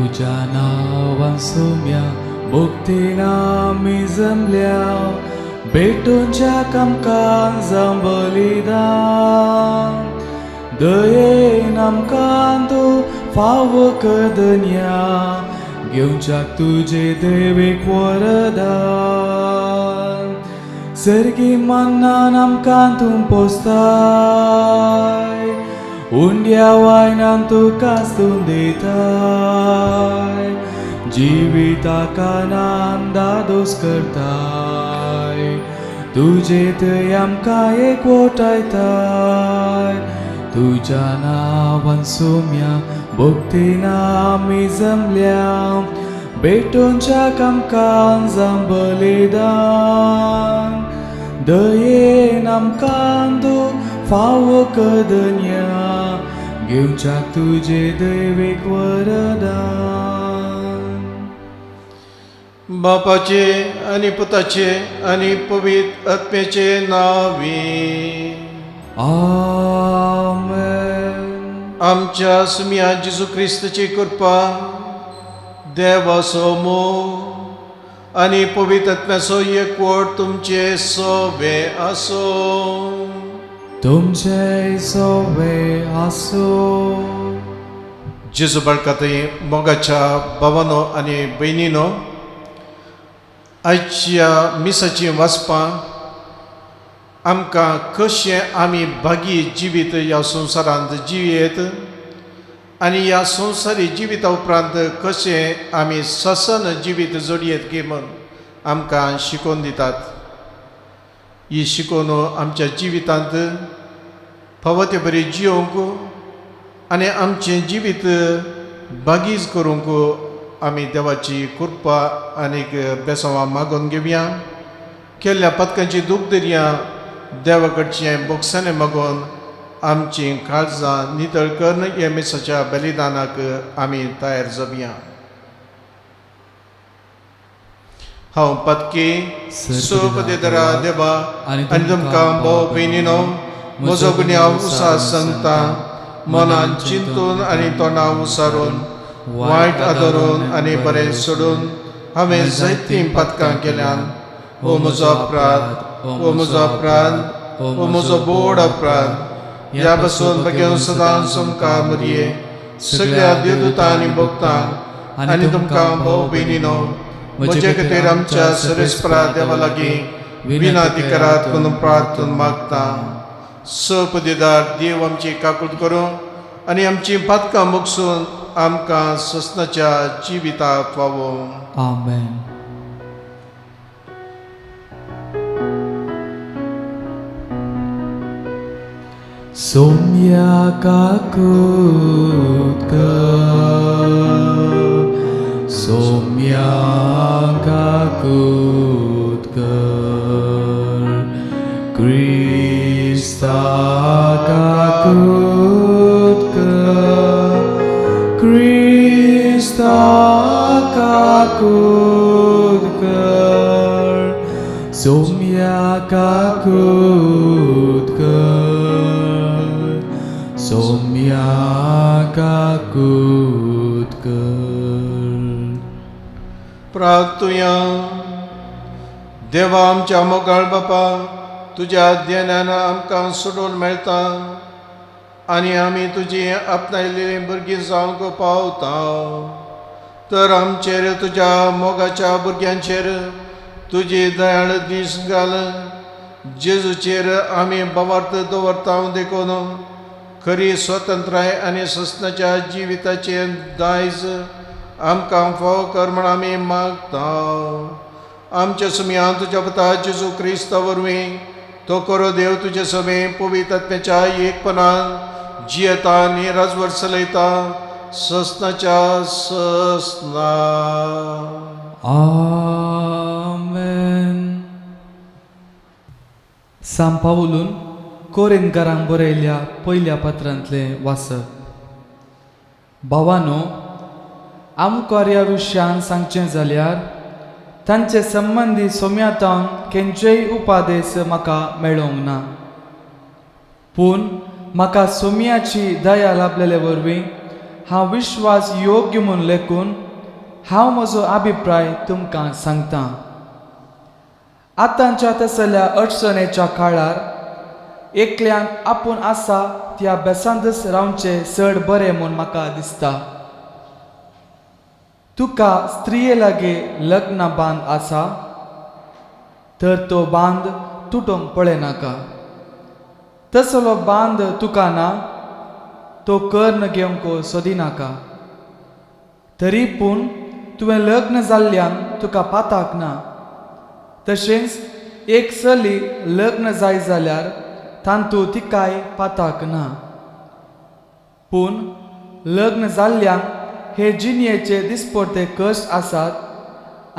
तुज्या नांवान सोम्या भक्तीन आमी जमल्या भेटोवच्या आमकां जावं बलिदान दयेन आमकां तूं फावो कर धनया घेवच्याक तुजे देवीक वरदान सर्गी मन्नान आमकां तूं पोसताय उंड्या वायनान तुका तूं दिताय जिविताक आनंदादोस करताय तुजे थंय आमकां एकवटायताय तुज्या नांवान सोम्या भक्तीन आमी जमल्या भेटोवच्याक आमकां जावं बलिदान दयेन आमकां तूं फावो कर धनया घेवच्याक तुजे दैवीक वरदान. बापाचे आनी पुताचे आनी पवित्र आत्म्याचे नांवी. आमेन. आमच्या सुम्या जेजू क्रिस्ताची कृपा, देवाचो मोग आनी पवित्र आत्म्याचो एकवट तुमचे सोबे आसूं. तुमचे सोबे आसूं. जेजू बाळकातय मोगाच्या भावानो आनी भयणीनो, आयच्या मिसाची वाचपां आमकां कशें आमी भागी जिवीत ह्या संवसारांत जियेत आनी ह्या संवसारी जिविता उपरांत कशें आमी ससन जिवीत जोडयेत की म्हूण आमकां शिकोवन दितात. ही शिकोवन आमच्या जिवितांत फावो ते बरी जियोवंक आनी आमचें जिवीत बागीज करूंक आमी देवाची कृपा आनीक बेसांवां मागून घेवया. केल्ल्या पदकांची दूख दरया देवा कडचें बोगसाणें मागून आमचीं काळजां नितळ करून ह्या मिसाच्या बलिदानाक आमी तयार जावया. हांव पदकी सोपदेदरा देवा आनी तुमकां भाव भयणीनो म्हजो गुन्यांव उसास सांगता, मनान चिंतून आनी तोंडां उसारून वायट आदरून आनी बरें सोडून हांवें जायतीं पदकां केल्यान. हो म्हजो अपराध, हो म्हजो अपराध, हो म्हजो बोड अपराध. ह्या पासून बगेवन सदांच तुमकां मरये सगळ्या देवदूतां आनी भक्तांक आनी तुमकां भाव भयणीनो म्हजे खातीर आमच्या सरेस्परा देवा लागीं विनंती करात म्हणून प्रार्थना मागता. सपदेदार देव आमची काकूट करूं आनी आमची पातकां मोगसून आमकां ससनाच्या जिविताक फावो. आमेन. सोम्या काकूत कर, सोम्या काकूत कर, क्रिस्ता काकूत कर, क्रिस्ता काकूत कर, सोम्या काकूत कर, सोम्या काकूत कर. प्रार्थुया. देवा आमच्या मोगाळ बापा, तुज्या ध्यानान आमकां सोडून मेळटा आनी आमी तुजी आपणायल्लीं भुरगीं जावंक पावता. तर आमचेर तुज्या मोगाच्या भुरग्यांचेर तुजी दयाळ दीस घाल. जेजूचेर आमी भावार्थ दवरता देखून खरी स्वतंत्राय आनी ससनाच्या जिविताचें दायज आमकां फावो कर म्हण आमी मागता. आमच्या सुमयान तुज्या पुता जेजू क्रिस्ता वरवीं तो करो देव तुजे समें पवित्र आत्म्याच्या एकपणान जियेता आनी राजवट चलयता ससनाच्या ससना. आमेन. सांत पावलून कोरिंथकारांक बरयल्ल्या पयल्या पत्रांतलें वाचप. भावानो, आमकां ह्या विशयान सांगचें जाल्यार तांचे संबंदी सोम्यातावन खंयचेय उपादेस म्हाका मेळोंक ना, पूण म्हाका सोम्याची दया लाभलेले वरवीं हांव विश्वास योग्य म्हूण लेखून हांव म्हजो अभिप्राय तुमकां सांगता. आतांच्या तसल्या अडचणेच्या काळार एकल्यान आपूण आसा त्या बेसांतच रावचें चड बरें म्हूण म्हाका दिसता. तुका स्त्रिये लागीं लग्न बांद आसा तर तो बांद तुटोंक पळयनाका. तसलो बांद तुका ना तो कर्ण घेवंक सोदिनाका. तरी पूण तुवें लग्न जाल्ल्यान तुका पाताक ना. तशेंच एक चली लग्न जाय जाल्यार तांतू तिकाय पाताक ना. पूण लग्न जाल्ल्यान हे जिणयेचे दिसपडते कश्ट आसात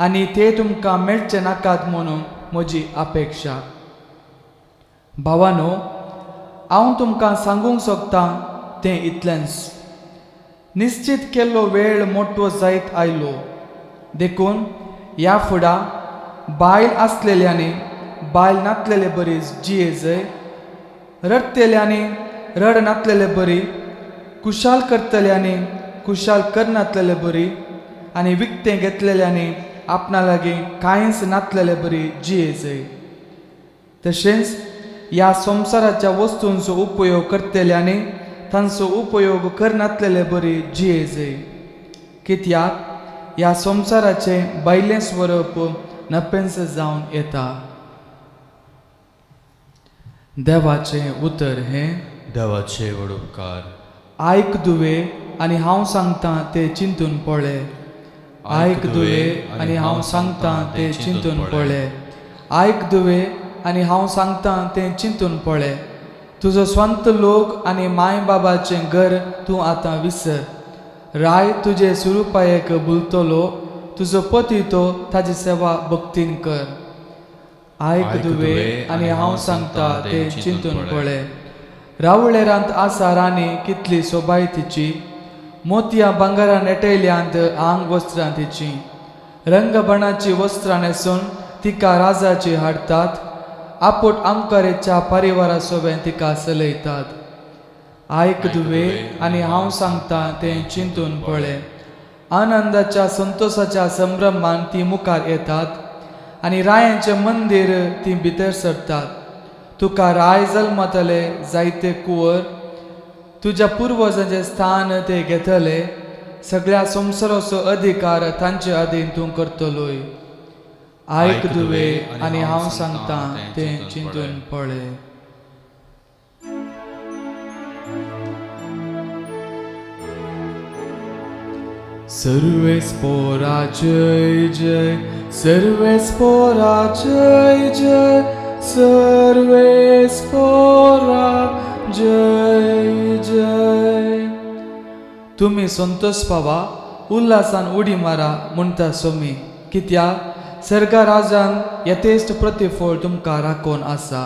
आनी ते तुमकां मेळचे नाकात म्हणून म्हजी अपेक्षा. भावानो, हांव तुमकां सांगूंक सोदतां तें इतलेंच. निश्चित केल्लो वेळ मोटो जायत आयलो देखून ह्या फुडा बायल आसलेल्यांनी बायल नातलेले बरी जिये जय, रडटेल्यांनी रड नातलेले बरी, कुशाल करतल्यांनी कुशाल करनातलेले बरी आनी विकतें घेतलेल्यांनी आपणा लागीं कांयच नातलेले बरी जिये जय. तशेंच ह्या संवसाराच्या वस्तूंचो उपयोग करतल्यांनी तांचो उपयोग करनातलेले बरी जिये जय. कित्याक ह्या संवसाराचें भायलें स्वरूप नपेंस जावन येता. देवाचें उतर हें. देवाचे व्हड उपकार. आयक दुवे आनी हांव सांगतां तें चिंतून पळय. आयक दुवे आनी हांव सांगतां तें चिंतून पळय. आयक दुवे आनी हांव सांगतां तें चिंतून पळय. तुजो स्वंत लोक आनी माय बाबाचें घर तूं आतां विसर. राय तुजे सुरुपायेक भुलतलो, तुजो पती तो ताजी सेवा भक्तीन कर. आयक दुवे आनी हांव सांगता तें चिंतून पळय. रावळेरांत आसा राणी कितली सोबाय तिची, मोतयां भांगरां नेटयल्यांत आंग वस्त्रां तिची. रंगबणाची वस्त्रां न्हेसून तिका राजाची हाडटात, आपोट आमकारेच्या परिवारा सोबें तिका चलयतात. आयक दुवे आनी हांव सांगता तें चिंतून पळय. आनंदाच्या संतोशाच्या संभ्रमान ती मुखार येतात आनी रायांचें मंदीर ती भितर सरतात. तुका राय जल्मतले जायते कुंवर, तुज्या पुर्वजांचें स्थान ते घेतले. सगळ्या संवसाराचो अधिकार तांचे अधीन तूं करतलोय. आयक दुवे आनी हांव सांगता तें चिंतून पळय. सर्वेस पोरा जय जय, सर्वेस पोरा जय जय, सर्वेस पोरा जय जय. तुमी संतोष पावा, उल्हासान उडी मारा म्हणटा सोमी, कित्याक सर्गा राजान यथेश्ट प्रतिफळ तुमकां राखून आसा.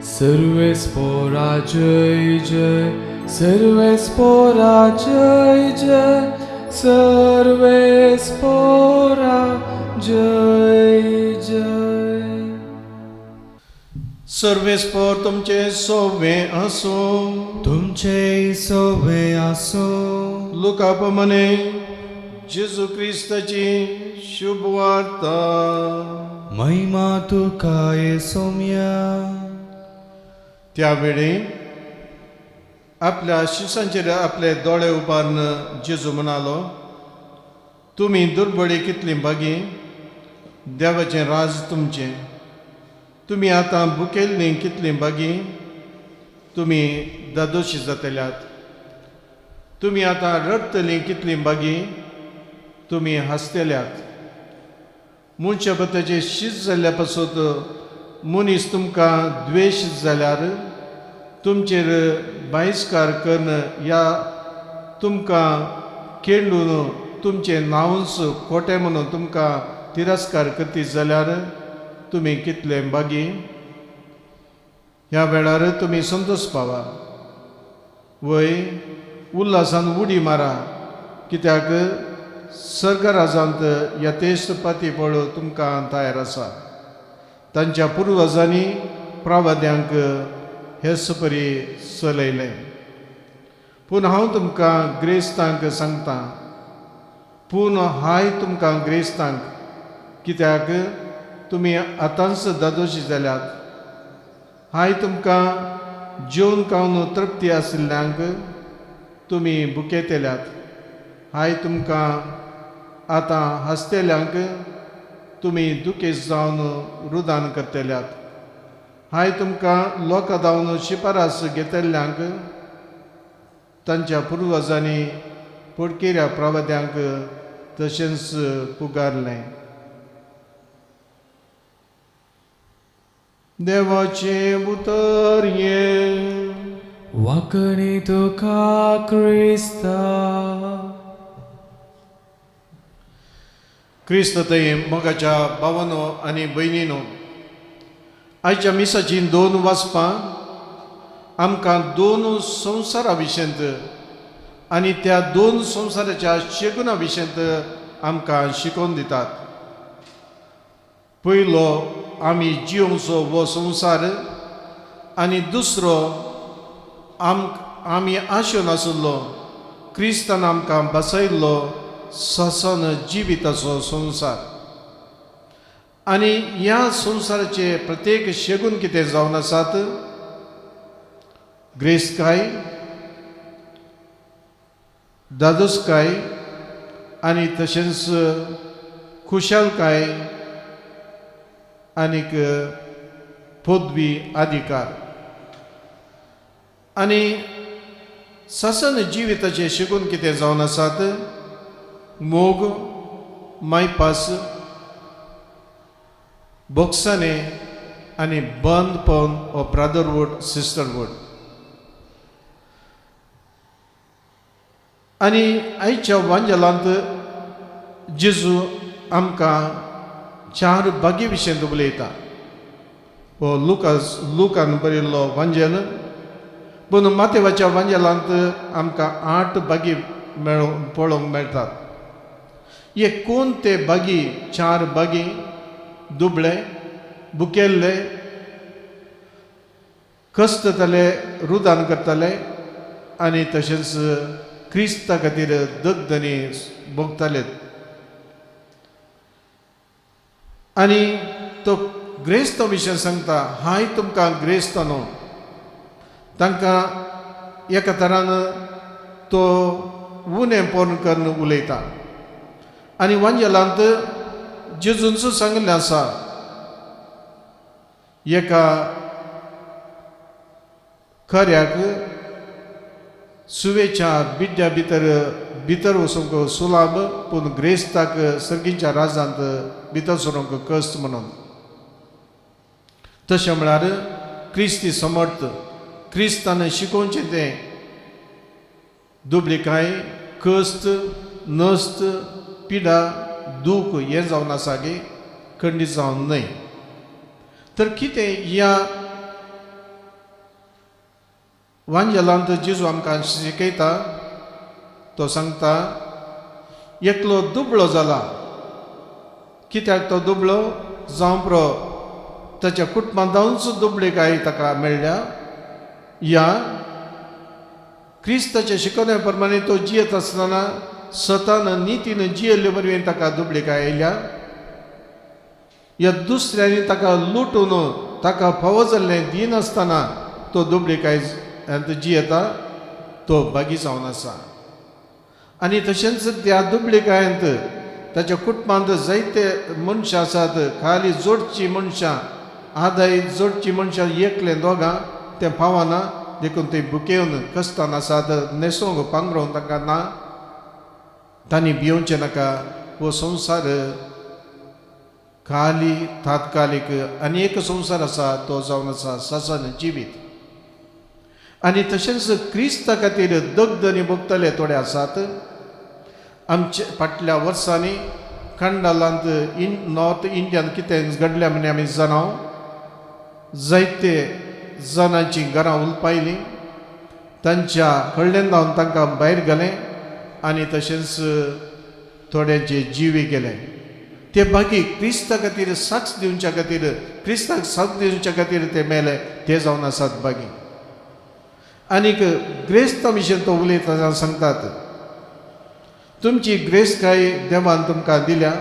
सर्वेस पोरा जय जय, सर्वेस पोरा जय जय, सर्वेस पोरा जय जय. सर्वेस पोर तुमचे सोवे आसूं, तुमचे सोवे आसूं. लुका प्रमाणे जेजू क्रिस्ताची शुभ वार्ता. महिमा तुका सोम्या. त्या वेळी आपल्या शिसांचेर आपले दोळे उबारून जेजू म्हणालो, तुमी दुर्बळी कितली बागी, देवाचें राज तुमचें. तुमी आतां भुकेल्लीं कितलीं बागी, तुमी दादोशी जातल्यात. तुमी आतां रडटलीं कितलीं बागी, तुमी हांसतल्यात. मनशापताचें शीत जाल्ल्या पासत मनीस तुमकां द्वेश जाल्यार तुमचेर बहिश्कार करून या तुमकां केंडून तुमचें नांवूच खोटें म्हणून तुमकां तिरस्कार करतीत जाल्यार तुमी कितले बागी. ह्या वेळार तुमी संतोष पावा, वय उल्हासान उडी मारा, कित्याक सर्गराजांत यथेश्ट प्रतिफळ तुमकां तयार आसा. तांच्या पुर्वजांनी प्रवाद्यांक हेच परी चलयलें. पूण हांव तुमकां ग्रेस्तांक सांगता, पूण हाय तुमकां ग्रेस्तांक, कित्याक तुमी आतांच दादोशी जाल्यात। हाय तुमकां जेवन खावन तृप्ती आशिल्ल्यांक, तुमी भुकेतल्यात। हाय तुमकां आतां हांसतल्यांक, तुमी दुखेस्त जावन रुदान करतल्यात। हाय तुमकां लोकां धांवन शिफारस घेतल्ल्यांक, तांच्या पुर्वजांनी पोटकिऱ्या प्रवाद्यांक तशेंच पुगारलें। देवाचें उतर हें। वाकणी तुका क्रिस्ता। क्रिस्त थंय मोगाच्या भावानो आनी भयणीनो, आयच्या मिसाचीं दोन वाचपां आमकां दोन संवसारा विशयंत आनी त्या दोन संवसाराच्या शेगुना विशयंत आमकां शिकोवन दितात। पयलो आमी जियोवचो हो संवसार आनी दुसरो आमी आशेन आशिल्लो क्रिस्तान आमकां बसयल्लो ससन जिविताचो संवसार। आनी ह्या संवसाराचे प्रत्येक शेगून कितें जावन आसात, ग्रेस्तकाय, दादोसकाय आनी तशेंच खुशालकाय आनीक पदवी अधिकार। आनी ससन जिविताचे शिकून कितें जावन आसात, मोग, मायपास, बोक्साने आनी बंदपण ओ ब्रदरवूड, सिस्टरवूड। आनी आयच्या वांजेलांत जेजू आमकां चार बागी विशयंत उलयता। हो लुकान बरयल्लो वांजेल, पूण मातेवाच्या वांजेलांत आमकां 8 बागी पळोवंक मेळटात। हे कोण ते बागी? 4 बागी दुबळे, भुकेल्ले, कस्तताले, रुदान करताले आनी तशेंच क्रिस्ता खातीर दगदनी भोगताले। आनी तो ग्रेस्त विशय सांगता, हाय तुमकां ग्रेस्त न्हू। तांकां एका तरान तो उणेंपण करून उलयता। आनी वांजेलांत जेजूनच सांगिल्लें आसा, एका खऱ्याक सुवेच्या बिड्ड्या भितर भितर वचूंक सुलाब, पूण ग्रेस्ताक सर्गीच्या राजांत भितर सरूंक कश्ट म्हणून। तशें म्हळ्यार क्रिस्ती समर्थ, क्रिस्तान शिकोवचें तें दुबळीकाय, कश्ट, नश्ट, पिडा, दूख हें जावन आसा गे, खंडीत जावन न्हय। तर कितें ह्या वांजेलांत जेजू आमकां शिकयता? तो सांगता, एकलो दुबळो जाला। कित्याक तो दुबळो जावं पुरो, ताच्या कुटुंबांतूच दुबळीकाय ताका मेळ्ळ्या। ह्या क्रिस्ताच्या शिकवण्या प्रमाणे तो जियेत आसतना सतान नितीन जियेल्ले वरवीं ताका दुबळीकाय आयल्या। ह्या दुसऱ्यांनी ताका लुटून ताका फावो जाल्लें दिनासतना तो दुबळीकाय जियेता, तो बागी जावन आसा। आनी तशेंच त्या दुबळीकायंत ताच्या कुटुंबांत जायते मनशां आसात, खाली जोडचीं मनशां, आदाय जोडचीं मनशां एकलें दोगां तें पावना, देखून ते भुकेवन कश्टान आसात, न्हेसोवंक पांगरोवंक तांकां ना, तांणी भियोवचें नाका। हो संवसार खाली तात्कालीक आनी एक संवसार आसा तो जावन आसा ससन जिवीत। आनी तशेंच क्रिस्ता खातीर दगदनी भोगतले थोडे आसात। आमचे फाटल्या वर्सांनी खंडालांत नॉर्थ इंडियान कितें घडलें म्हण आमी जाणां, जायते जाणांचीं घरां उलपायलीं, तांच्या कडल्यान धांवन तांकां भायर घालें आनी तशेंच थोड्यांचे जिवी गेले। ते बाकी क्रिस्ता खातीर साक्ष दिवच्या खातीर, क्रिस्ताक साक्ष दिवच्या खातीर ते मेले, ते जावन आसात बागी। आनीक ग्रेस्ता विशीं तो उलयता सांगतात, तुमची ग्रेस्तकाय देवान तुमकां दिल्या,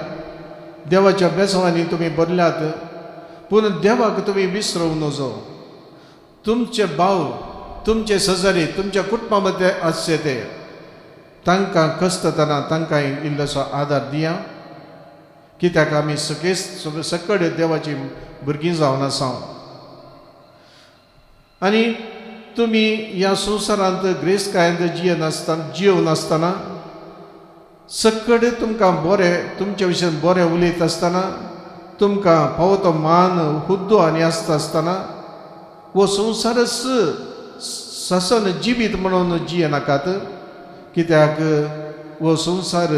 देवाच्या बेसांवांनी तुमी भरल्यात, पूण देवाक तुमी विसरूं नजो। तुमचे भाव, तुमचे शेजारी, तुमच्या कुटुंबा मदें आसचे ते तांकां कसतना तांकां इल्लोसो आदार दिया, कित्याक आमी सकड देवाची भुरगीं जावन आसा। आनी तुमी ह्या संवसारांत ग्रेस्तकायेंत जियेनासतना सकड तुमकां बरें, तुमचे विशीं बरें उलयता आसतना, तुमकां फावो तो मान हुद्दो आनी आसता आसतना हो संवसारच ससन जिवीत म्हणून जियेनाकात, कित्याक हो संवसार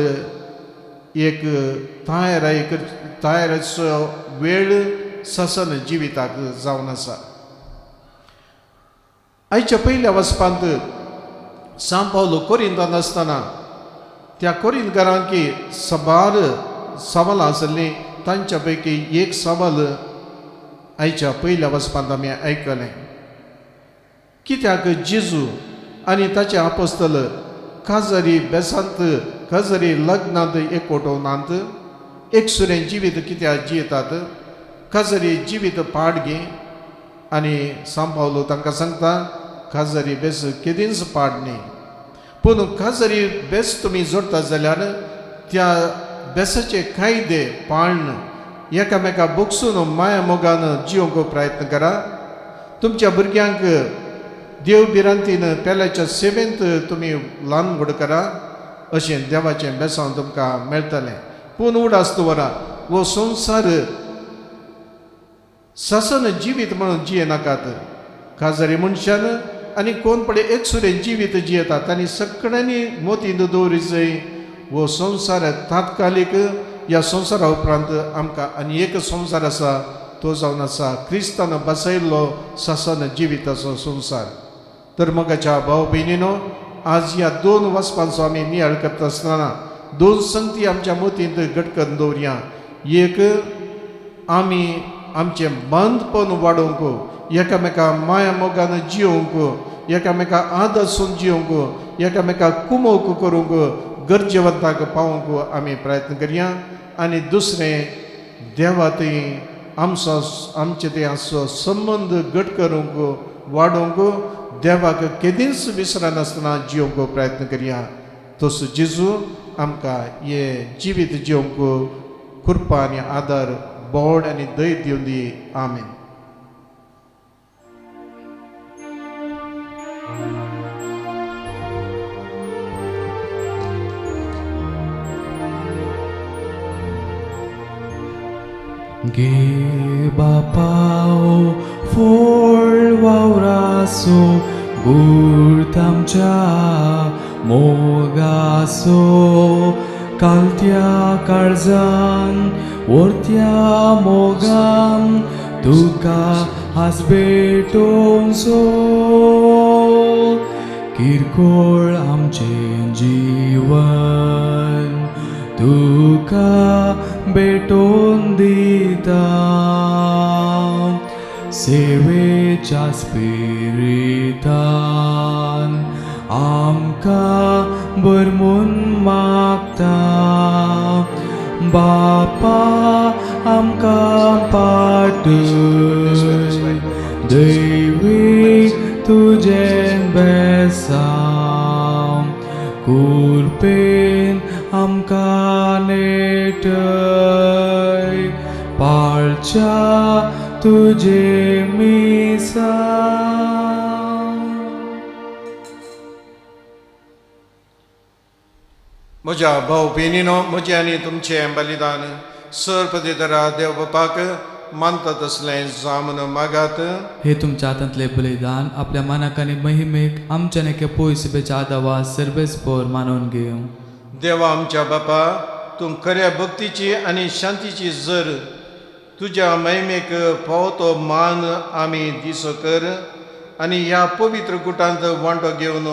एक तयारेचो वेळ ससन जिविताक जावन आसा। आयच्या पयल्या वचपांत सांव पावलो कोरिंतांत आसतना त्या कोरिंतकारांकी साबार सवालां आसलीं, तांच्या पैकी एक सवाल आयच्या पयल्या वचपांत आमी आयकलें, कित्याक जेजू आनी ताचे आपोस्तल काजरी बेसांत, काजरी लग्नांत एकवटोवनात, एकसुरें जिवीत कित्याक जियेतात, काजरी जिवीत पाड गे। आनी सांव पावलो तांकां सांगता, काजरी बेस केदींच पाड न्ही, पूण काजरी बेस तुमी जोडटा जाल्यार त्या बेसाचे कायदे पाळन एकामेका बोगसून माया मोगान जिवंक प्रयत्न करा। तुमच्या भुरग्यांक देव भिरांतीन पेल्याच्या सेवेंत तुमी ल्हान व्हड करा, अशें देवाचें बेसांव तुमकां मेळटलें। पूण उडास दवरा, हो संवसार ससन जिवीत म्हणून जियेनाकात। काजरी मनशान आनी कोण पळय एकसुरें जिवीत जियेतात आनी सगळ्यांनी मोतींत दवरी जाय, हो संवसार तात्कालीक, ह्या संवसारा उपरांत आमकां आनी एक संवसार आसा तो जावन आसा क्रिस्तान बसयल्लो ससन जिविताचो संवसार। तर मोगाच्या भाव भयणीनो, आज ह्या दोन वचपांचो आमी नियाळ करता आसतना दोन संगती आमच्या मोतींत घट करून दवरया। एक, आमी आमचें बांदपण वाडोवंक, एकामेका माया मोगान जियोवंक, एकामेका आदर्सून जियोवंक, एकामेका कुमोक करूंक, गरजेवंताक पावोवंक आमी प्रयत्न करया। आनी दुसरें, देवा थंय आमचो आमचे थंय आसचो संबंद घट करूंक, वाडोवंक, देवाक केदींच विसरनासतना जियोवंक प्रयत्न करया। तसो जेजू आमकां हे जिवीत जियोवंक कृपा आनी आदार, बोड आनी दय दिवन दी। आमेन। गे बापाओ फोळ वावरासो गुर्तामच्या मोगासो, कालत्या काळजान वरत्या मोगान तुका हास भेटोवचो, किरकोळ आमचें जीवन तुका भेटोवन दिता, सेवेच्या स्पिरितान आमकां भरमून मागता, बापा आमकां पाटय दैवीक तुजें बेसांव, कुरपेन आमकां नेटय पाळच्या तुजे मिसांव। म्हज्या भाव भयणीनो, म्हजें आनी तुमचें बलिदान सर्वपदितरा देव बापाक मानता तसलें जावन मागात। हे तुमच्या हातांतले बलिदान आपल्या मनाक आनी महिमेक आमच्या एके पयस बेच्या आदावा सर्वेस्पोर मानून घेवं। देवा आमच्या बापा, तूं खऱ्या भक्तीची आनी शांतीची जर तुज्या महिमेक फावो तो मान आमी दिसो कर आनी ह्या पवित्र गुटांत वांटो घेवन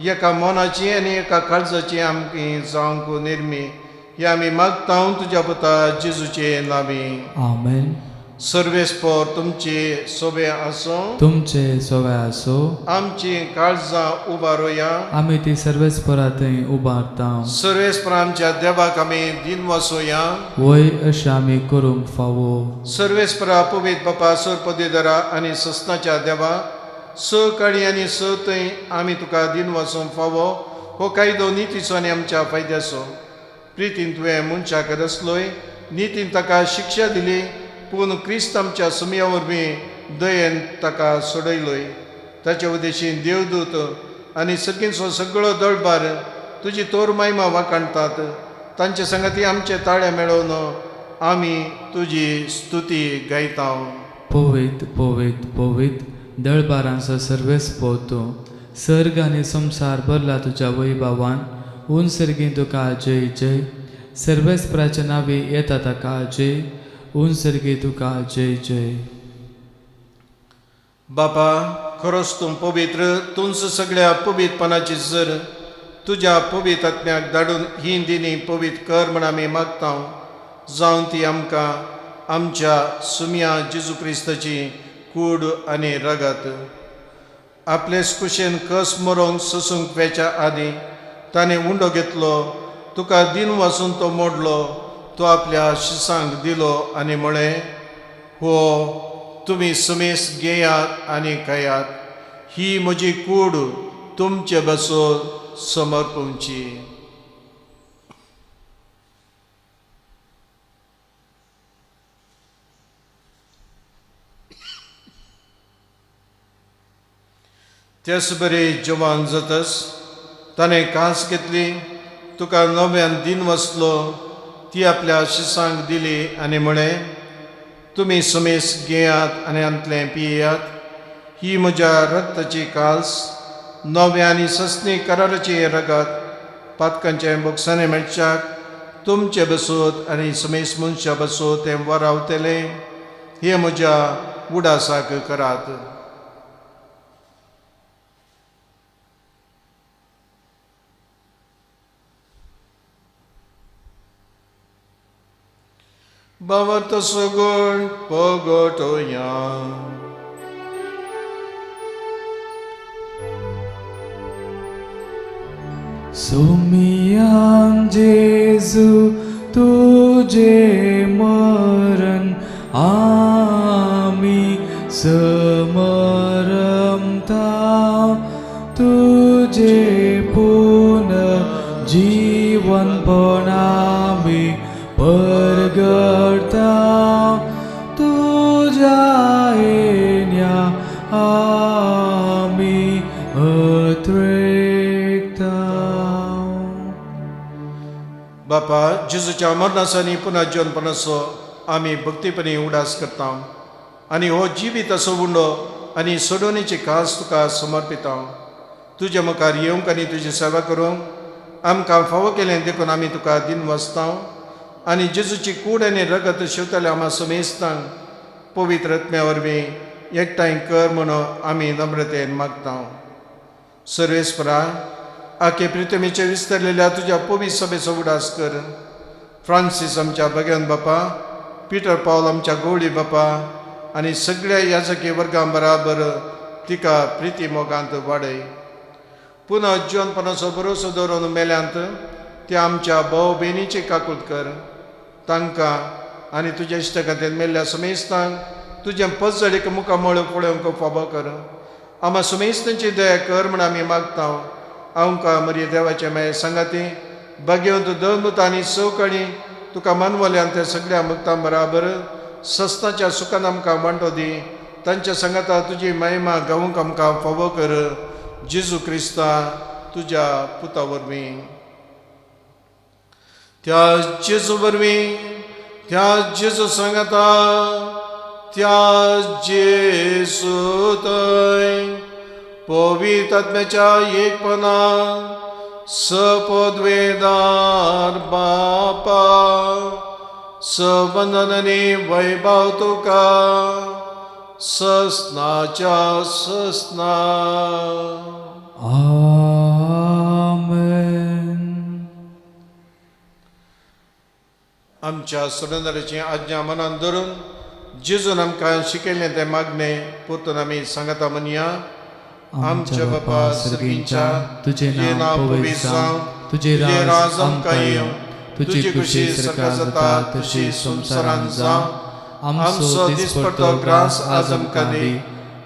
एका मनाची आनी एका काळजाची आमची जावंक निर्मी, हे आमी मागता तुज्या पुता जेजूचे नांवी। आमेन। सर्वेस्पोर तुमचे सोबे आसूं. तुमचे सोवे आसो. आमची काळजां उबारोया. आमी ती सर्वेस्परा थंय उबारता. सर्वेस्पर आमच्या देवाक आमी दिन वासोया. वय अशें आमी करूंक फावो. सर्वेस्परा पवित्र बापा सोरपदेदरा आनी सस्नाच्या देवा स काळी आनी स थंय आमी तुका दिन वासूंक फावो. हो कायदो नितीचो आनी आमच्या फायद्याचो. प्रितीन तुवें मनशाक रचलोय, नितीन ताका शिक्षा दिली, पूण क्रिस्त आमच्या सुमया वरवीं दयेन ताका सोडयलोय. ताचे उद्देशीन देवदूत आनी सगळींचो सगळो दळबार तुजी तोर मायमा वाखाणटात. तांचे संगती आमचे ताळे मेळोवन आमी तुजी स्तुती गायता. पवित्र पवित्र पवित्र दळबारांचो सर्वेस्पोर तूं. सर्ग आनी संवसार भरला तुज्या वैभवान. उन सर्गीं तुका जय जय. सर्वेस्पराच्या नांवी येता ताका जय. उन सर्गी तुका जय जय. बापा खरोच तूं पवित्र, तूंच सगळ्या पवित्रपणाची जर. तुज्या पवित्र आत्म्याक धाडून ही दिनी पवित्र कर म्हण आमी मागता. जावन ती आमकां आमच्या सुमया जेजू क्रिस्ताची कूड आनी रगत. आपलेच कुशेन कस मरोंक सोसूंक वेच्या आदीं ताणें उंडो घेतलो, तुका दिन वासून तो मोडलो, तो आपल्या शिसांक दिलो आनी म्हळें, हो तुमी समेस घेयात आनी खायात, ही म्हजी कूड तुमचे बसून समर्पूंची. तेच बरे जवान जातस ताणें कांस घेतली, तुका नव्यान दिन वसलो, ती आपल्या शिसांक दिली आनी म्हळें, तुमी समेस घेयात आनी आंतलें पियात, ही म्हज्या रक्ताची काल्स, नव्या आनी सस्नी कराराची रगत, पातकांचें बोगसाणें मेळच्याक तुमचे बसोत आनी समेस मनशा बसोत तें वरावतलें. हें म्हज्या उडासाक करात. भवत सुगुण पगटोया. सोमियान जेजू तुझे मरण आमी समरमता, तुझे पुनः जीवनपण आमी परगडता. तुज्या येण्या आमी अत्रेकता. बापा जेजूच्या मरणासांनी पुनः जिवनपणाचो आमी भक्तीपणी उडास करता आनी हो जिवीत असो उंडो आनी सोडोवणेची खास तुका समर्पिता. तुज्या मुखार येवंक आनी तुजी सेवा करूंक आमकां फावो केलें देखून आमी तुका दिन वसता आनी जेजूची कूड आनी रगत शिवतल्या आमा समेस्तांक पवित्र आत्म्या वरवीं एकठांय कर म्हणून आमी नम्रतेन मागता. सर्वेस्परा आखे प्रितमीचे विस्तारलेल्या तुज्या पवित्र सभेचो उडास कर. फ्रांसीस आमच्या भगवान बापा, पिटर पावल आमच्या गवळी बापा आनी सगळ्या याजकी वर्गां बराबर तिका प्रिती मोगांत वाडय. पुनः जिवनपणाचो भरोसो दवरून मेल्यांत त्या आमच्या भाव भयणीची काकूत कर. तांकां आनी तुज्या इश्टाखातीर मेल्ल्या समेस्तांक तुजें पजळीक मुखामळ पळोवंक फावो कर. आमा समेस्तांची दया कर म्हण आमी मागता. आमकां मरी देवाचे मागीर सांगाती भाग्यवंत दंदूत आनी सवकळी तुका मानवल्यान त्या सगळ्या मुक्तां बराबर सस्नाच्या सुखान आमकां वांटो दी. तांच्या सांगाता तुजी महिमा गावूंक आमकां फावो कर. जेजू क्रिस्ता तुज्या पुता वरवीं. त्या जेजू वरवीं, त्या जेजू सांगाता, त्या जेजू थंय पवित्र आत्म्याच्या एकपणान सपदवेदार बापा सवंदनानी वैभव तुका सस्नाच्या सस्ना. आमेन. आमच्या सोडणाराची आज्ञा मनान धरून जेजून आमकां शिकयलें तें मागणें परतून आमी सांगता म्हणया. आमच्या बापा सर्गींच्या, तुजें नांव पवित्र जावं, तुजें राज आमकां येवं, तुजी खुशी सरकार जाता तशी संवसारांत जावं. आमचो दिसपट्टो ग्रास आज आमकां दी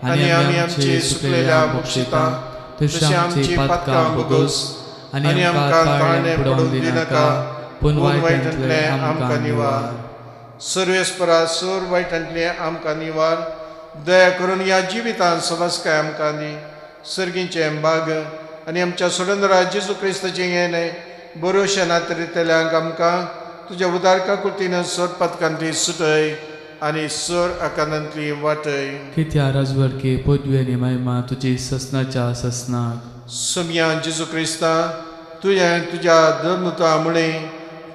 आनी आमी आमची सुकलेल्या बक्षिता तशी आमची पातकां भोगोस आनी आमकां ताळणें पडूंक दिनाका, पूण वायटांतलें आमकां निवार. सर्वेस्परा सोर वायटांतलें आमकां निवार. दया करून ह्या जिवितांत सवासकाय आमकां दी. सर्गीचें बाग आनी आमच्या सोडंदरा जेजू क्रिस्ताचें येणें बरोवशें नातरितल्यांक आमकां तुज्या उदारका कृतीन सोर पातकांतली सुटय आनी सोर आकांतांतली वाटय. कित्या राजवरकी पदवी आनी महिमा तुजी ससनाच्या ससनाक. सोमया जेजू क्रिस्ता, तुवें तुज्या धर्मता मुळे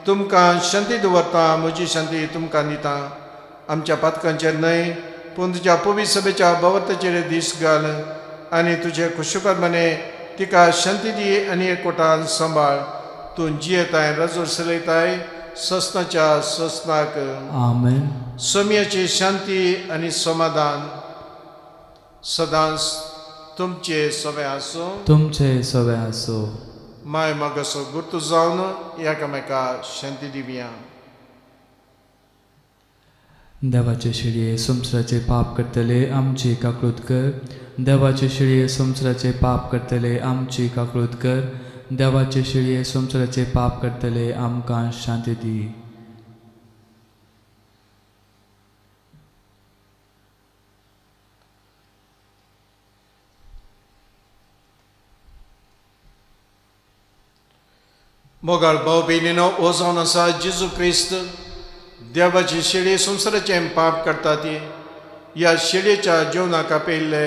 तुमकां शांती दवरता, म्हजी शांती तुमकां दिता. आमच्या पातकांचेर न्हय पूण तुज्या पवित्र सभेच्या भवताचेर दीस घाल आनी तुजे खुशप्रमाणे तिका शांती दी आनी एकवटान सांबाळ. तूं जियेताय रजोर चलयताय ससनाच्या ससनाक. आमेन. सोम्याची शांती आनी समाधान सदांच तुमचे सवे आसूं. तुमचे सवे आसूं. माय मागासो गुर्तू जावन एकामेका शांती दिवया. देवाचे शिळये संवसाराचे पाप करतले आमची काकळूत कर. देवाचे शिळये संवसाराचे पाप करतले आमची काकळूत कर. देवाचे शिळये संवसाराचे पाप करतले आमकां शांती दी. मोगाळ भाव भयणीनो, हो जावन आसा जेजू क्रिस्त देवाची शेळी संवसाराचें पाप करता ती. ह्या शेळयेच्या जेवणाक आपयल्ले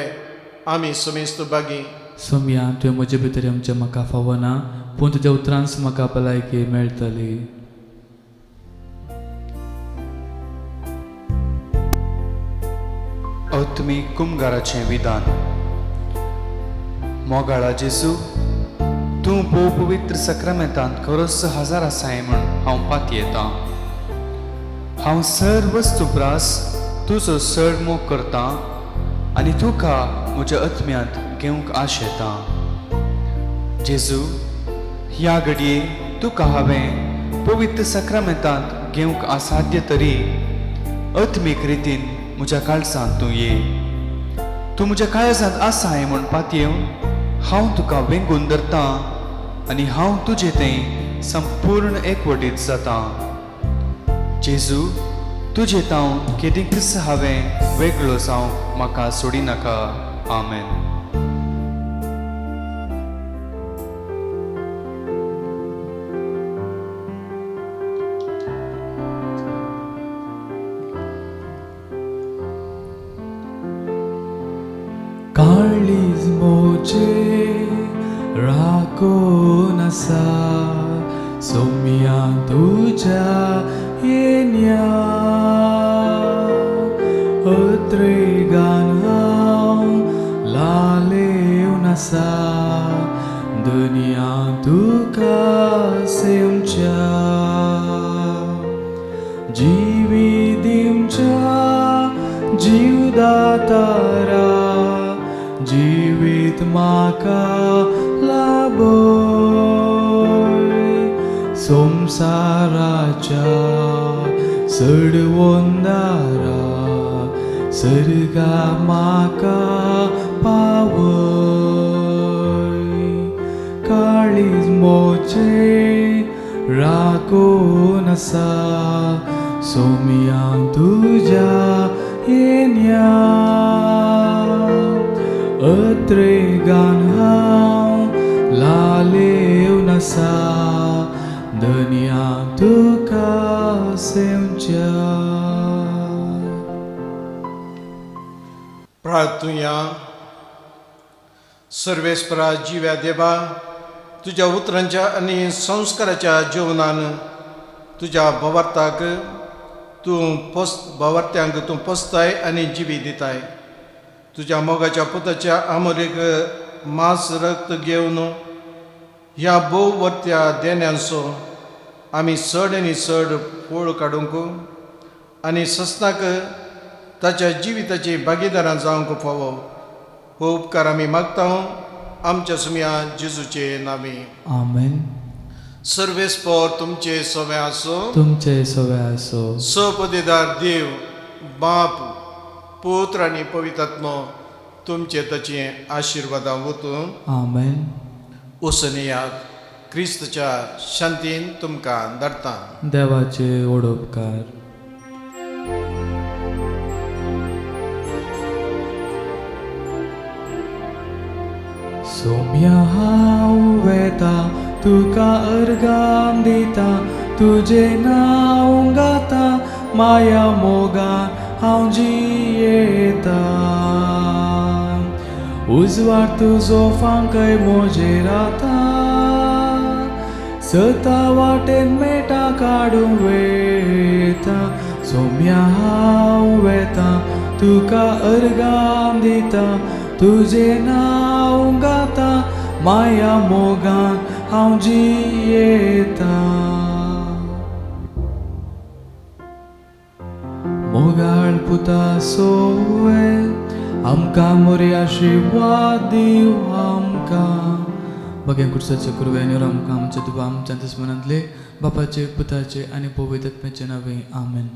आमी समेस्त बागी. सोमया, तुवें म्हजे भितर आमचें म्हाका फावना, पूण तुज्या उतरांच म्हाका भलायकी मेळटली. आत्मीक कुमगाराचें विधान. मोगाळा जेजू, तूं भोव पवित्र सक्रामेंतांत खरोच हजार आसाय म्हूण हांव पातयेतां. हांव सर वस्तू प्रास तुजो चड मोग करतां आनी तुका म्हज्या आत्म्यांत घेवंक आशेतां. जेजू, ह्या घडये तुका हांवें पवित्र सक्रामेंतांत घेवंक असाध्य तरी आत्मीक रितीन म्हज्या काळजांत तूं ये. तूं म्हज्या काळजांत आसाय म्हूण पातयेवन हांव तुका वेंगून धरतां आनी हांव तुजे थंय संपूर्ण एकवटीत जातां. जेजू, तुजे तावन केदींकच हांवें वेगळो जावंक म्हाका सोडिनाका. आमेन. काळीज मोजे राखून आसा सोम्या तुज्या येन्या, अत्रेगान हांव लालेवन आसा दुनिया तुका सेवच्या. जिवी दिवच्या जीवदातारा, जिवीत म्हाका लाभय. संवसाराच्या सडवंदारा सर्गा म्हाका पावय. काळीज मोचे राखून आसा सोम्या तुज्या येन्या, अत्रेगान हांव लालेवन आसा दुनिया तुका सेवच्या. प्रार्थुया. सर्वेस्परा जिव्या देवा, तुज्या उतरांच्या आनी संस्काराच्या जेवणान तुज्या भवार्थाक तूं पोस भवार्थ्यांक तूं पोसताय आनी जिवी दिताय. तुज्या मोगाच्या पुताच्या आमोरेक मांस रक्त घेवन ह्या भोव वर्त्या देण्यांचो आमी चड आनी चड पोळ काडूंक आनी सस्नाक ताच्या जिविताची भागीदारां जावंक फावो हो उपकार आमी मागता आमच्या सुमया जेजूचे नांवे. आमेन. सर्वेस्पोर तुमचे सवे आसो. तुमचे सवे आसो. सपदेदार देव बाप पुत्र आनी पवित्रात्मो तुमचे ताचे आशिर्वादां वतून. आमेन. वचून क्रिस्तच्या शांतीन तुमकां धाडटा. देवाचे ओडोपकार. सोम्या हांव वेता तुका अर्गां दिता तुजें नांव गाता माया मोगान हांव जियेता. उजवाड तुजो फांकय म्हजेर आतां सता वाटेन मेटा काडूंक वेता. सोम्या हांव वेता तुका अर्गां दिता तुजें नांव गाता माया मोगान हांव जियेता. मोगाळ पुता सोवे आमकां मोरी आशिर्वाद दिव आमकां. बघ्या कुडसाचे कुरव्यानी आमकां आमच्या दुबा आमच्या दुस्मनांतले बापाचे पुताचे आनी पवित्र आत्म्याचे नांवे. आमेन.